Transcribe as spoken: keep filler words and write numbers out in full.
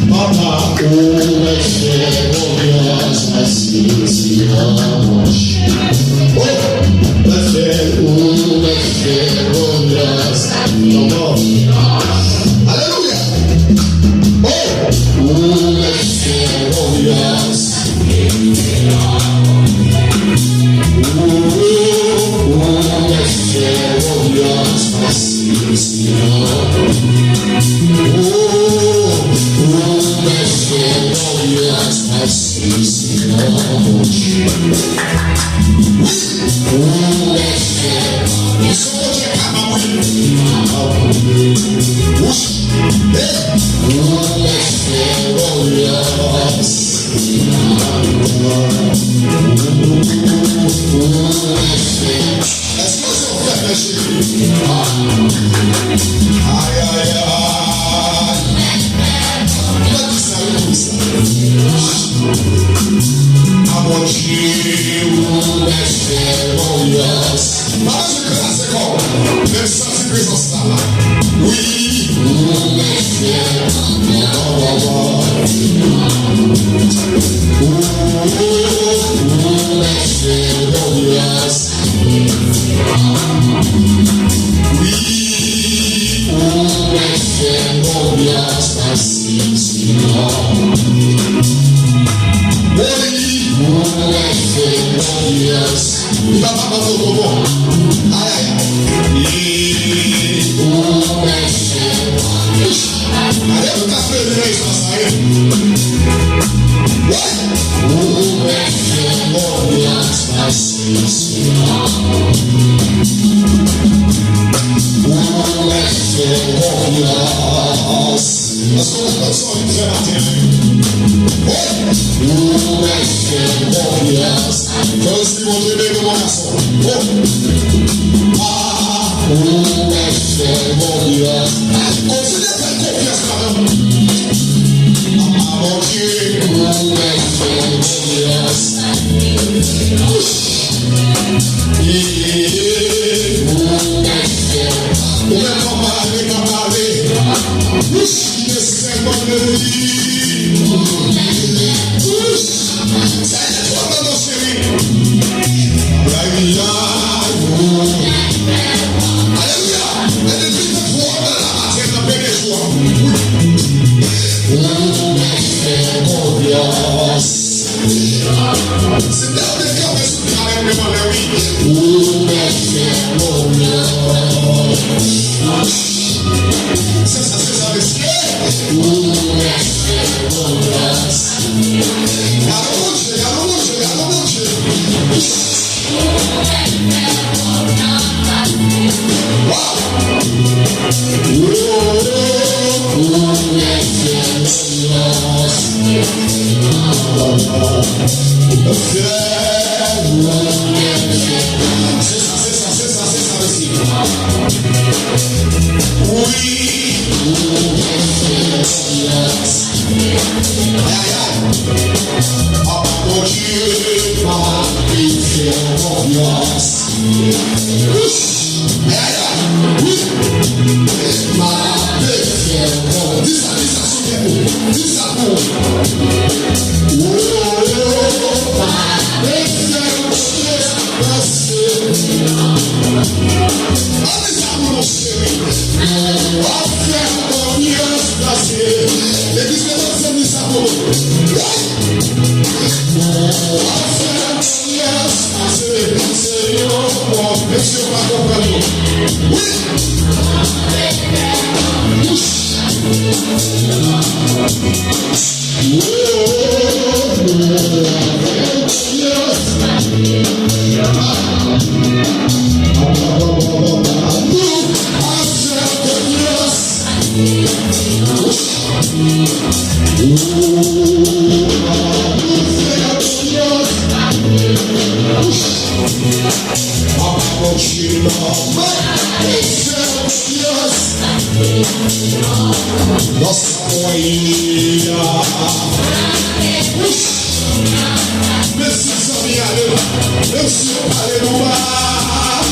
Papa, ou mèt fè konfyans, paske se yon bon Dye. Oh, mèt fè, ou mèt fè konfyans. Come on. Alelouya. Oh, ou mèt fè konfyans. Èske se yon fèt nan Jezi? Ay, ay, ay. Mwen di sa, wi, wi, sa. A Bondye, ou mèt fè konfyans. Pa bezwen kraze kò w. Men m santi prezans la la. Wi. Wi. Li pa kapab fè w twò bon. Ay, ay. Gade, ou ka fè li nan espas la, wi. Wi. Èske w konprann sa w vin fè maten an? Wi. Ou mèt fè konfyans. Fè w di Bondye beni w, mon gason. Oh. Ah, ou mèt fè konfyans. Kontinye fè l konfyans, madanm. Ah, Bondye, ou mèt fè konfyans. Wouch. Ou mèt pale, ka pale. Wouch, kite sèl bann leni. Wouch. Sa e twò nan non cheri. Ay, ay. Alelouya. Mete pi fò nan la maten nan, beni jou a. Ou mèt fè konfyans. Se lè w te kanpe sou travè m devan lè wi. Ou mèt fè konfyans. Se sa, se sa, mesye. Ou mèt fè konfyans. Gade Bondye, gade Bondye, gade Bondye. Wow! Ou mèt fè konfyans. Se sa, se sa, se sa, se sa, mesye. Wi. Ay, ay, ay. Papa Bondye, papa, fè konfyans. Ay, ay, ay. Wi. Papa, fè konfyans. Di sa, di sa. Di sa pou ou. Ou pa bezwen pase. Ann di sa pou nou, cheri. Ou ap fè konfyans pase. Legliz, mesye, di sa pou nou. Ou ap fè konfyans pase. Se yon bon, mesye, pa konprann nou. Wi. Wouch. Papa Bondye, non, mwen fè konfyans. Nan sa mwen ye a. Wouch! Mèsi, zanmi, ale. Menm si yo pale nou mal.